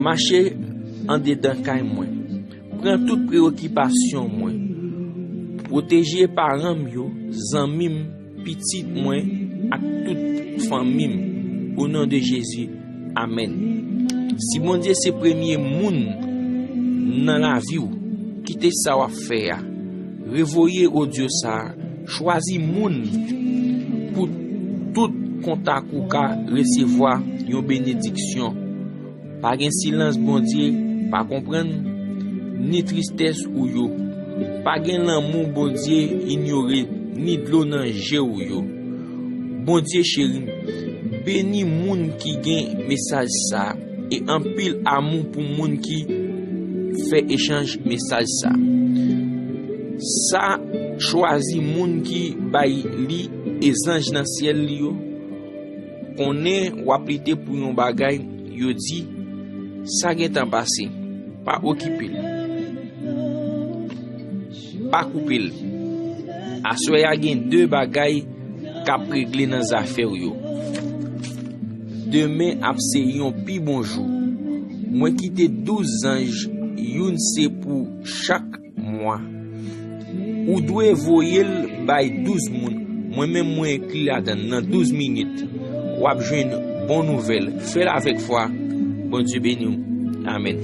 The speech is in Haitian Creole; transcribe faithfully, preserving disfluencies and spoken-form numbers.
Mache andedan kay mwen. Pran tout preyokipasyon mwen. Pwoteje paran m yo, zanmi m, pitit mwen, ak tout fanmi m. O non de Jezi, amèn. Si Bondye se premye moun nan lavi w, kite sa w ap fè a. Revoye odyo sa a. Chwazi moun pou tout kontak ou ka resevwa yon benediksyon. Pa gen silans Bondye pa konprann, ni tristès ou yo. Pa gen lanmou Bondye inyore, ni dlo nan je w yo. Bondye cheri m, beni moun ki gen mesaj sa a, e anpil amou pou moun ki fè echanj mesaj sa a. Sa chwazi moun ki bay li e zanj nan syèl li yo. Konnen w ap lite pou yon bagay, yo di, sa gentan pase, pa okipe l. Pa koupe l. Aswè a gen de bagay k ap regle nan zafè w yo. Demen ap se yon pi bon jou. Mwen kite douz zanj, youn se pou chak mwa. Ou dwe voye l bay douz moun. Mwen menm mwen enkli ladan l. Nan douz minit, w ap jwenn bon nouvèl. Fè l avèk fwa. Bondye beni w. Amèn.